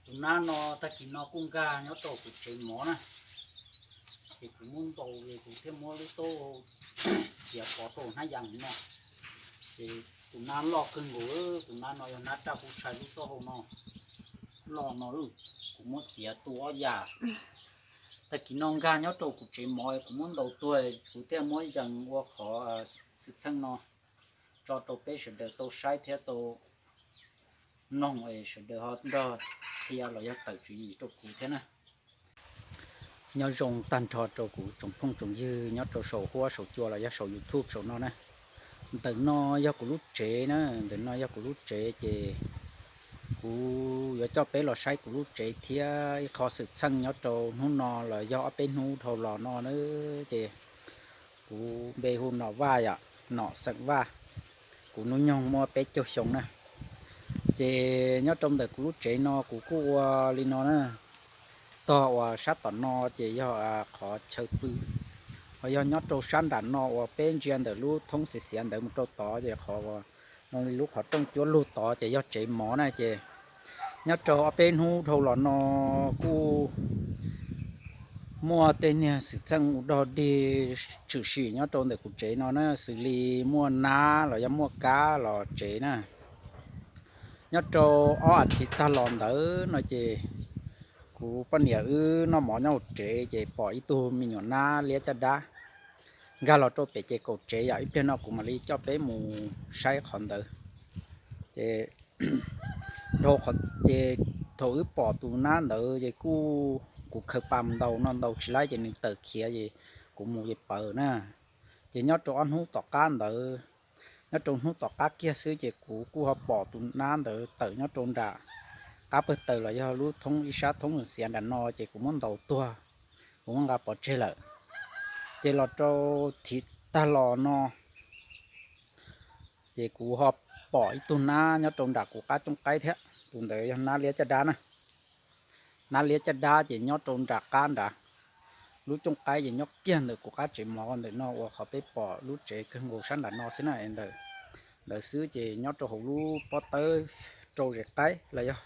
Tus nab no tag kis no kuj nkag nyob rau kuv tsev mov na, ces kuv muab ntaus es kuv thiaj muab lub taub hau txiav pov rau hnab yas no. Ces tus nab loj kawg nkaus, tus nab no yog nab raj kub sai lub taub hau no loj no. Kuv muab txiav tu ob yam. Tag kis no nkag nyob rau kuv tsev mov kuv muab ntaus tuag, kuv thiaj muab yees ua qhov xwm txheej no tso rau peb sawv daws tau saib thiab tau mloog es sawv daws ho nrog qhia los yog tawm tswv yim rau kuv thiab na. Nyob zoo tag nrho rau kuv tsoom phooj tsoom ywg nyob rau saum huab saum cua los yog saum YouTube saum no na. Ntawm no yog kuv lub tsev na, ntawm no yog kuv lub tsev ces kuv yuav coj peb los saib kuv lub tsev thiab ib qho xwm txheej nyob rau hnub no los yog ob peb hnub dhau los no na. Ces kuv npe hu Nom Vaj yom, Nom xeem Vaj, kuv hnub nyoog muaj peb caug xyoo na. Ces nyob rau ntawm kuv lub tsev no kuv kuj ua li no na. Tog uas sab tom no ces yog qhov chaw pw, ho yog nyob rau sab nram no uas peb ntsia ntawm lub thoob xiav xiav ntawd mus rau tod ces qhov uas zoo li lub qhov rooj cuab lug tod ces yog tsev mov na. Ces nyob rau ob peb hnub dhau los no kuj muaj tej niag xwm txheej ua dog dig tshwm sim nyob rau ntawm kuv tsev no na, xws li muaj nab los yog muaj kab los tsev na. Nyob rau ob as thiv tag los ntawd no ces kuv poj niam wb noj mov nyob hauv tsev ces pom ib tug me nyuam nab liab caj dab nkag los rau pem ces kaum tsev yom. Ib pliag no kuv mam li coj peb mus saib qhov ntawd. Ces dhau qhov ces thaum wb pom tus nab ntawd ces kuj kuv khaws pas mus ntaus no ntaus tsis laib ces nws tawm khiav ces kuv mus ces paws na. Ces nyob rau ob hnub tom qab ntawd, nyob rau hnub tom qab kiag xwb ces kuv kuj ho pom tus nab ntawd tawm nyob rau nram qab pawg taws los yog lub thoob ib sab thoob xiav nram no ces kuv muab ntaus tuag, kuv muab nqa pov tseg lawm. Ces los rau thiv tag los no ces kuv ho pom ib tug nab nyob rau nram kuv qab cooj qaib thiab. Tus ntawd yog nab liab caj dab na. Nab liab caj dab ces nyob rau nram qab nrad, lub cooj qaib ces nyob kiag ntawm kuv qab tsev mov ntawm no uas qhov peb pom lub tsev kawg nkaus sab nram no xwb na. Ntawm ntawd xwb ces nyob rau hauv lub pob tawb rau zes qaib los yog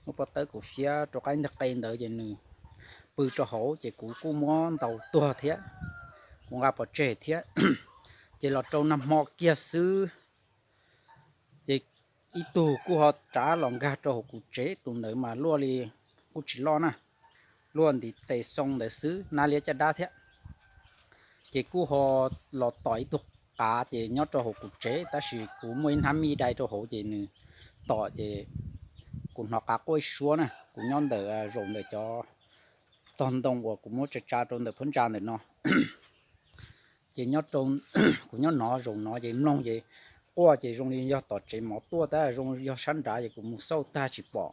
lub pob tawb kuv fiab rau qaib ntag qe ntawd ces nws pw rau hauv ces kuv kuj muab ntaus tuag thiab, kuv nqa pov tseg thiab. Ces los rau nag hmo kiag xwb ces ib tug kuj ho rov los nkag rau hauv kuv tsev, tus ntawd mas luaj li kuj tsis loj na, luaj ntiv tes xoo ntawd xwb, nab liab caj dab thiab. Ces kuj ho los tom ib tug qav ces nyob rau hauv kuv tsev, tab sis kuv muaj ib hnab mij dai rau hauv ces nws tom ces kuv hnov qav quaj ib suab na. Kuv nyob ntawm zaum ntawm cov tog ntoo uas kuv muab tsa tsa rau ntawm phab ntsa ntawm no. Ces nyob rau, kuv nyob no zaum no ces mloog ces quaj ces zoo li yog tom tsev mov tuaj tab zoo yog sab nrad ces kuv mus xauj tag tsis pom.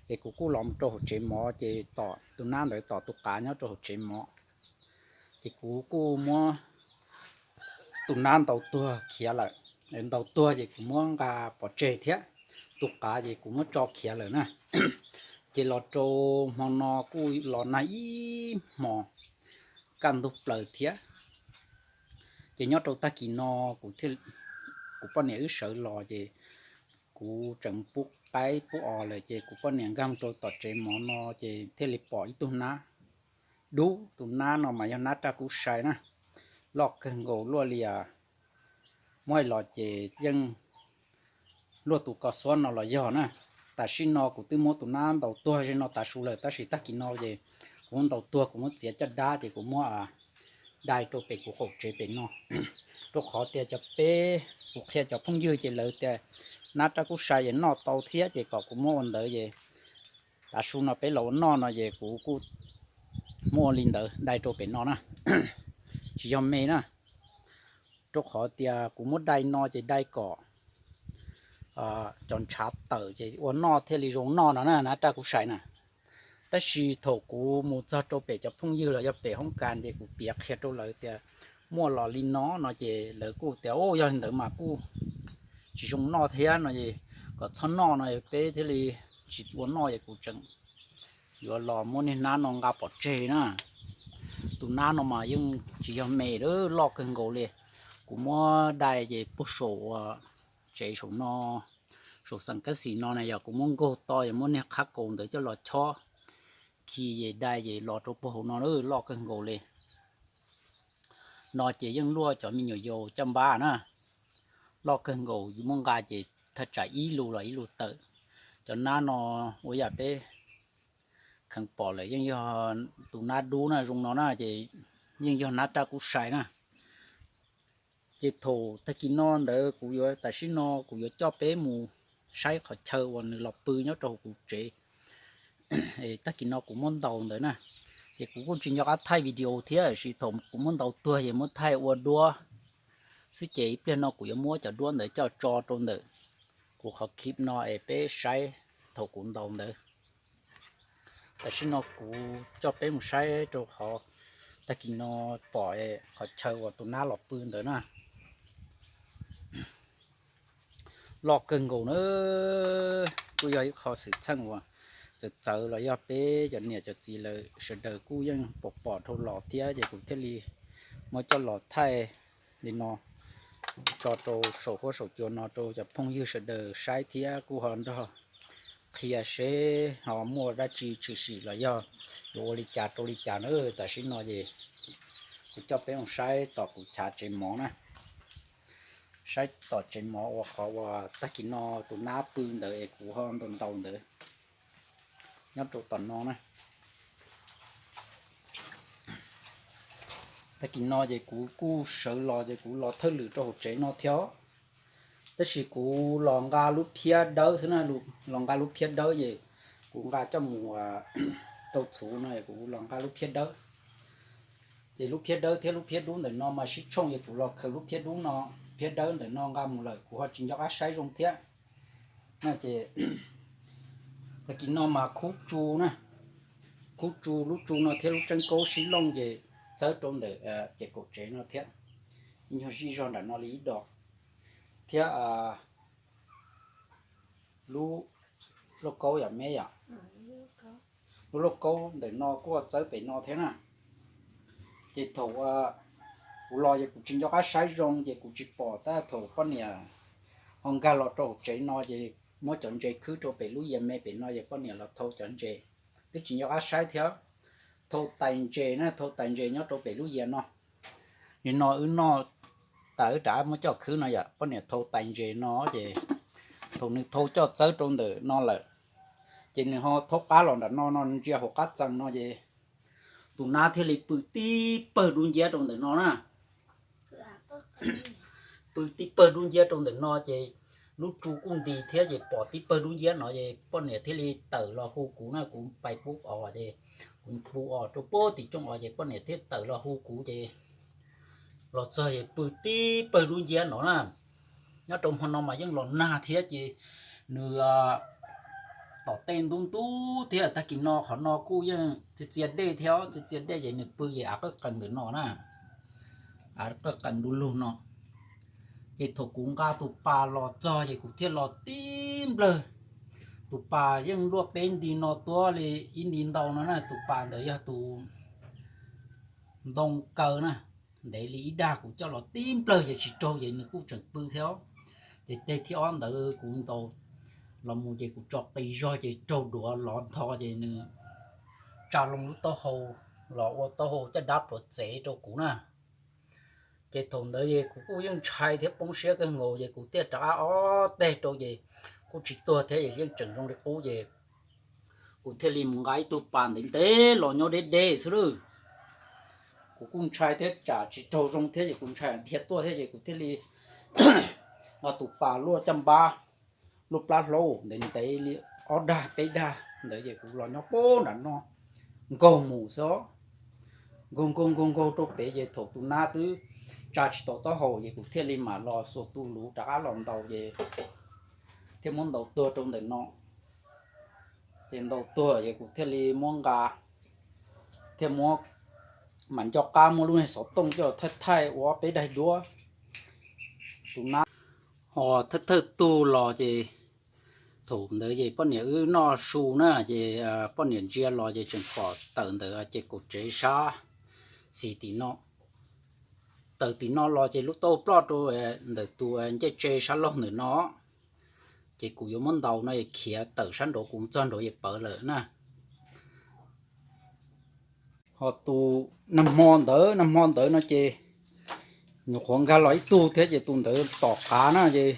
Ces kuv kuj los mus rau hauv tsev mov ces tom tus nab ntawd tom tus qav nyob rau hauv tsev mov. Ces kuv kuj muab tus nab ntaus tuag khiav lawm. Ntaus tuag ces kuv muab nqa pov tseg thiab, tus qav ces kuv muab tso khiav lawm na. Ces los rau hmo no kuj los nag ib hmos kaj ntug plaws thiab. Ces nyob rau tag kis no kuv thiaj, kuv poj niam wb sawv los ces kuv tseem pub qaib pub os lawm ces kuv poj niam nkag rau tom tsev mov no ces thiaj li pom ib tug nab dub. Tus nab no mas yog nab raj kub sai na, loj kawg nkaus luaj li, muab hais los ces yeej luaj tus ko xuab no los yog na. Tam sim no kuv twb muab tus nab ntaus tuag ze no tav su lawm tab sis tag kis no ces kuv muab ntaus tuag kuv muab txiav caj dab ces kuv muab dai rau pem kuv qaum tsev pem no. Rau qhov tias cov peb, kuv qhia cov phooj ywg ces lawv tias nab raj kub sai ces noj tau thiab ces kom kuv muab ua ntawd ces tav su no peb los ua noj no ces kuv kuj muab ua li ntawd dai rau pem no na, tsis yog me na. Rau qhov tias kuv muab dai no ces dai kom cov ntshav tawm ces ua noj thiaj li zoo noj no na, nab raj kub sai na. Tab sis thaum kuv mus txog rau pem cov phooj ywg los yog pem hoob kas ces kuv piav qhia rau lawv tias muaj los li no no ces lawv kuj tias, u, yog li ntawd mas kuj tsis zoo noj thiab no es kom txhob noj no peb thiaj li tsis ua noj es kuv tseem yuav los muab niag nab no nqa pov tseg na. Tus nab no mas yeej tsis yog me, loj kawg nkaus li. Kuv muab dai ces puag saum ua tsev saum no Saum xeem Kab Xis no na yog kuv muab nkaug to, yog muab niag qhab kaus ntawd coj los chob khi yes dai yes los rau puag hauv no loj kawg nkaus li. No ces yeej luaj cov me nyuam yaus caj npab na, loj kawg nkaus, muab nqa ces thaj tsam ib lus los ib lus tawm. Cov nab no ua yam peb kheev pom lawm yeej yog tus nab dub na, zoo no na ces yeej yog nab raj kub sai na. Ces thaum tag kis no ntawd kuv yuav, tam sim no kuv yuav coj peb mus saib qhov chaw uas nws los pw nyob rau hauv kuv tsev. Tag kis no kuv muab ntaus ntawd na, ces kuv kuj tsis nco qab thaij video thiab, tiam sis thaum kuv muab ntaus tuag ces muab thaij ua duab xwb, ces ib pliag no kuv yuav muab cov duab ntawd coj tso rau ntawm kuv qhov clip no es peb saib thaum kuv ntaus ntawd. Tam sim no kuv coj peb mus saib rau qhov tag kis no pom qhov chaw uas tus nab los pw ntawd na. Loj kawg nkaus na, kuj yog ib qho xwm txheej uas txawv txawv los yog peb cov niam cov txiv lawv sawv daws kuj yeej pom pom dhau los thiab, ces kuv thiaj li muab coj los thaij li no tso rau saum huab saum cua no rau cov phooj ywg sawv daws saib thiab kuj ho nrog qhia seb ho muaj dab tsi tshwm sim los yog yuav ua li cas rau li cas na. Tam sim no ces kuv coj peb mus saib tom kuv chav tsev mov na, saib tom tsev mov uas qhov uas tag kis no tus nab pw ntawd es kuv ho ntaus ntaus ntawd nyob rau tom no na. Tag kis no ces kuv kuj sawv los ces kuv los thawj lwm rau hauv tsev no thiab, tab sis kuv los nqa lub phiab dawb xwb na, los nqa lub phiab dawb ces kuv nqa coj mus rau txhuv no, kuv los nqa lub phiab dawb. Ces lub phiab dawb thiab lub phiab dub ntawm no mas sib tshooj, ces kuv los khaws lub phiab dub no, phiab dawb ntawm no nqa mus lawm kuv ho tsis nco qab saib zoo thiab. Ces tag kis no mas khub tsu na, khub tsu, lub tsu no thiab lub tseeb kaub sib looj ces txawb rau ntawm ces kaum tsev no thiab, ib nyuag zij zog nram no li ib do thiab lub lauj kaub yom me yom, lub lauj kaub ntawm no kuj txawb pem no thiab na. Ces thaum kuv los ces kuv tsis nco qab saib zoo ces kuv tsis pom, tab thaum poj niam ho nkag los rau hauv tsev no ces muab cov ntses khwb rau pem lub yias me pem no ces poj niam los thau cov ntses, twb tsis nco qab saib thiab, thau tais ntses na, thau tais ntses nyob rau pem lub yias no. Nim no wb noj tas wb rov muab coj khwb no yom, poj niam thau tais ntses no ces thaum nws thau coj txawb rau ntawm no lawm, ces nws ho thaub qab los nram no no ntsia hauv qab txee no ces tus nab thiaj li pw tib pawg dub nciab rau ntawm no na. Pw tib pawg dub nciab rau ntawm no ces lub tsu kuj nti thiab ces pom tib pawg dub nciab no ces poj niam thiaj li tawm los hu kuv na, kuv pais pub os ces kuv pub os rau pem tim cooj os ces poj niam thiaj tawm los hu kuv ces los txog ces pw tib pawg dub nciab no na. Nyob rau hmo no mas yeej los nag thiab ces nws tom tej ntub ntub thiab, tag kis no qhov no kuj yeej txia txia dej thiab, txia txia dej ces nws pw ces av qawj qees ntawm no na, av qawj qees du lug no. Ces thaum kuv nqa tus pas los txog ces kuv thiaj los tib nplawg. Tus pas yeej luaj peb nti no tuab li ib nti ntau no na, tus pas ntawd yog tus ntoo kaw na, ntev li ib dag, kuv coj los tib nplawg ces tsis raug ces nws kuj tseem pw thiab. Ces teg thib ob ntawd kuv ntaus los mus ces kuv tso qis zog ces raug duav lov ntho ces nws tsa loo lub taub hau los ua taub hau caj dab pluav txev rau kuv na. Ces thaum ntawd es kuv kuj yeej ntshai thiab poob siab kawg nkaus ces kuv thiaj rov qab ob teg rau ces kuj tsis tuag thiab es yeej tseem zoo li qub ces kuv thiaj li mus nqa ib tug pas ntev ntev los nyob deb deb xwb lawm. Kuv kuj ntshai thiab tsam tsis raug zoo thiab ces kuv ntshai dhia tuaj thiab ces kuv thiaj li nqa tus pas luaj caj npab, luaj plab hlaub ntev ntev li ob dag peb dag ntawd ces kuv los nyob pem nram no nkaug mus xwb. Nkaug nkaug nkaug nkaug rau pem ces thaum tus nab twb tsa tsis tau taub hau ces kuv thiaj li mam los xuas tus luv rov qab los ntaus ces thiaj muab ntaus tuag rau ntawm no. Ces ntaus tuag ces kuv thiaj li muab nqa, thiaj muab, mam nco qab muab lub niag xov tooj coj thaij thaij ua ob peb daim duab. Tus nab ho thawj thawj tug los ces thaum ntawd ces poj niam wb noj su na ces poj niam ntsia los ces tseem pom tawm ntawm ces kaum tsev sab xis tim no. Tawm tim no los ces lub taub hau ploj rau ntawm tus ncej tse sab laug ntawm no. ces kuv yuav muab ntaus no es khiav tawm sab nraud, kuv txog nraud es pawv lawm na. Ho tus nag hmo ntawd, nag hmo ntawd no ces nyuam qhuav nkag los ib tug thiab ces tus ntawd tom qav na ces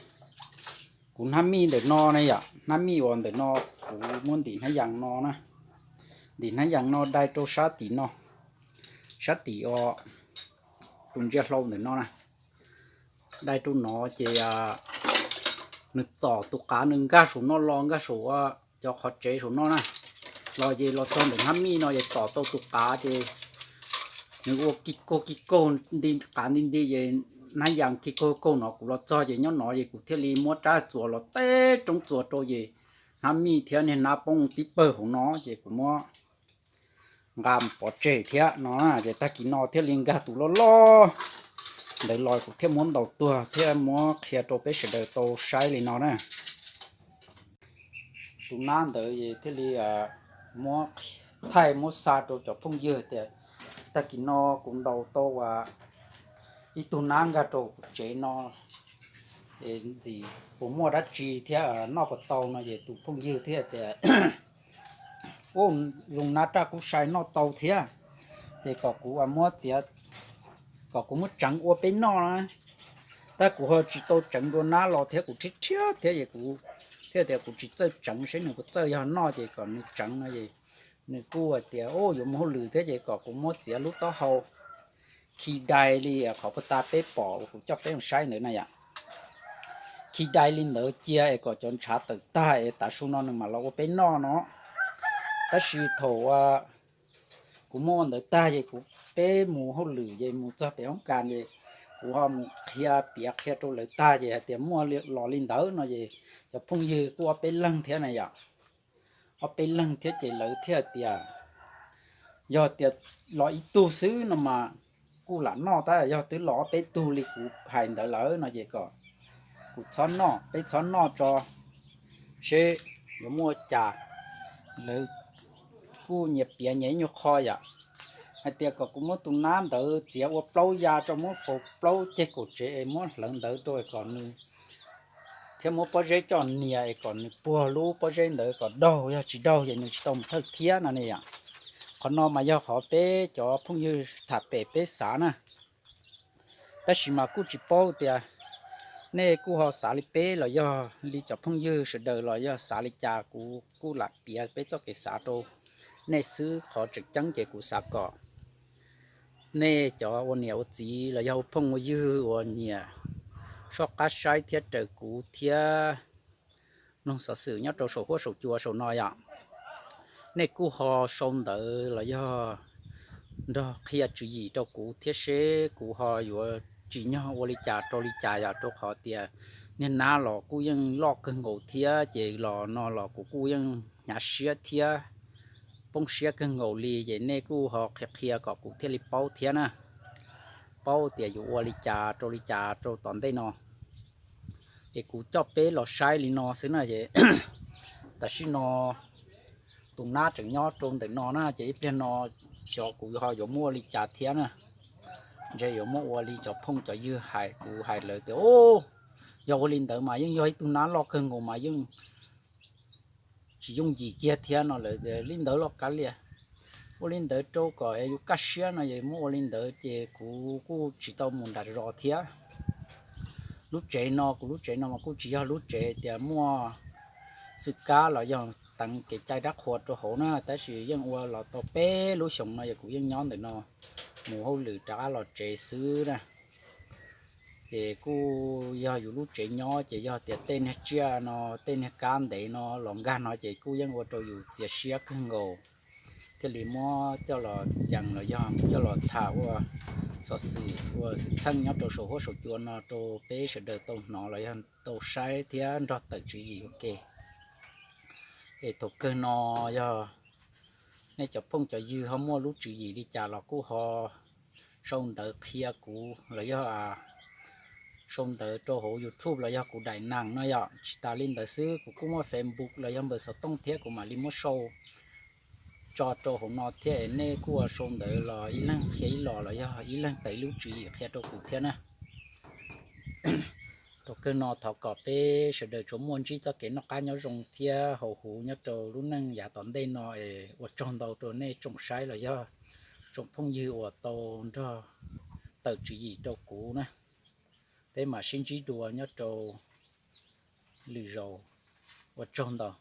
kuv hnab mij ntawm no ne yom, hnab mij uas ntawm no, kuv muab ntim hnab yas no na, ntim hnab yas no dai rau sab tim no, sab tim uas tus ntsia hlau ntawm no na, dai rau no ces nws tom tus qav nws nkag saum no los nkag saum cov qhov tsev saum no na, los ces los txog ntawm hnab mij no ces tom tau tus qav ces nws ua ki kaug ki kaug nti qav nti nti ces hnab yas ki kaug kaug no kuv los txog ces nyob no ces kuv thiaj li muab rab txuas los teb roob txuas rau ces hnab mij thiab niag nab poob tib pawg hauv no ces kuv muab nqa mus pov tseg thiab no na ces tag kis no thiaj li nkag tus loj loj ntawd los kuv thiaj muab ntaus tuag thiab muab qhia rau peb sawv daws tau saib li no na. Tus nab ntawd es thiaj li muab thaij muab xa rau cov phooj ywg tias tag kis no kuv ntaus tau ib tug nab nkag rau kuv tsev no es ntxim puas muaj dab tsi thiab noj puas tau no es tus phooj ywg thiaj tias, u, zoo nab raj kub sai noj tau thiab, ces kom kuv muab txiav, kom kuv muab tseev ua peb noj na. Tab kuv ho tsis tau tseev dua nab los thiab kuv rhiab rhiab thiab es kuv thiaj tias kuv tsis txawj tseev, saib nws puas txawj, yog noj ces kom nws tseev no es nws kuj hais tias, u, yuav mus hauj lwm thiab ces kom kuv muab txiav lub taub hau khi dai li qhov puag ta peb pom uas kuv coj peb mus saib ntawd na yom. Khi dai li ntawd cia es kom cov ntshav tawm tag es tav su no nws mam los ua peb noj no. Tab sis thaum kuv muab ua ntawd tag ces kuv, peb mus hauj lwm ces mus txog pem hoob kas ces kuv ho mus qhia piav qhia rau lawv tag ces hais tias muaj los li ntawd no ces cov phooj ywg kuj ob peb leeg thiab na yom. Ob peb leeg thiab ces lawv thiaj tias, yog tias los ib tug xwb no mas kuj lam noj, tab yog twb los ob peb tug li kuv hais ntawd lawm no ces kom kuv txhob noj, peb txhob noj tso seb yuav muaj cas. Lawv kuj nyias piav nyias ib nyuag qho yom, hais tias kom kuv muab tus nab ntawd txiav ua plaub ya tso, muab faus plaub ceg kaum tsev es muab hlawv ntawd rau kom nws, thiab muab pob zeb coj nias es kom nws puag lub pob zeb ntawd kom daug, yog tsis daug ces nws tsis tau mus thawj thiab no ne yom. Qhov no mas yog qhov peb cov phooj ywg tham pem peb xav na. Tab sis mas kuj tsis paub tias nej kuj ho xav li peb los yog li cov phooj ywg sawv daws los yog xav li cas, kuv kuj lam piav peb txoj kev xav rau nej xwb. Qhov tseem ceeb ces kuv xav kom nej cov ua niam ua txiv los yog ua phooj ua ywg uas nyiam soj qab saib thiab raws kuv thiab mloog xov xwm nyob rau saum huab saum cua saum no yom, nej kuj ho sau ntawv los yog nrog qhia tswv yim rau kuv thiab seb kuv ho yuav tsim nyog ua li cas rau li cas yom, rau qhov tias niag nab los kuj yeej loj kawg nkaus thiab ces los no los kuv kuj yeej hnyav siab thiab poob siab kawg nkaus li ces nej kuj ho qhia qhia kom kuv thiaj li paub thiab na, paub tias yuav ua li cas rau li cas rau tom ntej no. Es kuv coj peb los saib li no xwb na es tam sim no tus nab tseem nyob rau ntawm no na ces ib pliag no xyov kuv ho yuav muab ua li cas thiab na. Ntshe yuav muab ua li cov phooj cov ywg hais, kuv hais lawv tias, u, yog ua li ntawd mas yeej yog ib tug nab loj kawg nkaus mas yeej tsis yooj yim kiag thiab no lawv tias li ntawd los kav liam, ua li ntawd rau kom es yus kaj siab no es muab ua li ntawd ces kuv kuj tsis tau mus nram zos thiab. Lub tsev no, kuv lub tsev no mas kuj tsis yog lub tsev tias muaj xwm kab los yog teev kev cai dab qhuas rau hauv na, tab sis yeej ua los tau peb lub xyoos no es kuv yeej nyob ntawm no mus hauj lwm rov qab los tsev xwb na. Ces kuj yog yus lub tsev nyob ces yog tias tej niag tsiaj no, tej niag kab ntev no los nkag no ces kuj yeej ua rau yus txias siab kawg nkaus, thiaj li muab coj los yees los yog coj los tham ua xov xwm ua xwm txheej nyob rau saum huab saum cua no rau peb sawv daws tau hnov los yog tau saib thiab nrog tawm tswv yim ua ke. Es thaum kawg no yog nej cov phooj cov ywg ho muaj lub tswv yim li cas los kuj ho sau ntawv qhia kuv los yog sau ntawv rau hauv YouTube los yog kuv daim nees no yom. Tsis tas li ntawd xwb kuv kuj muaj Facebook los yog npawb xov tooj thiab kuv mam li muab sau tso rau hauv no thiab es nej kuj ua sau ntawv los ib leeg qhia ib los los yog ib leeg tawm ib lub tswv yim qhia rau kuv thiab na. Thaum kawg no thov kom peb sawv daws tsuas muaj ntsib txoj kev noj qab nyob zoo thiab hauv huv nyob rau lub neej yav tom ntej no es ua tsaug ntau rau nej tsoom saib los yog tsoom phooj ywg uas tau nrog tawm tswv yim rau kuv na. Peb mam sib ntsib dua nyob rau lwm zaus, ua tsaug ntau.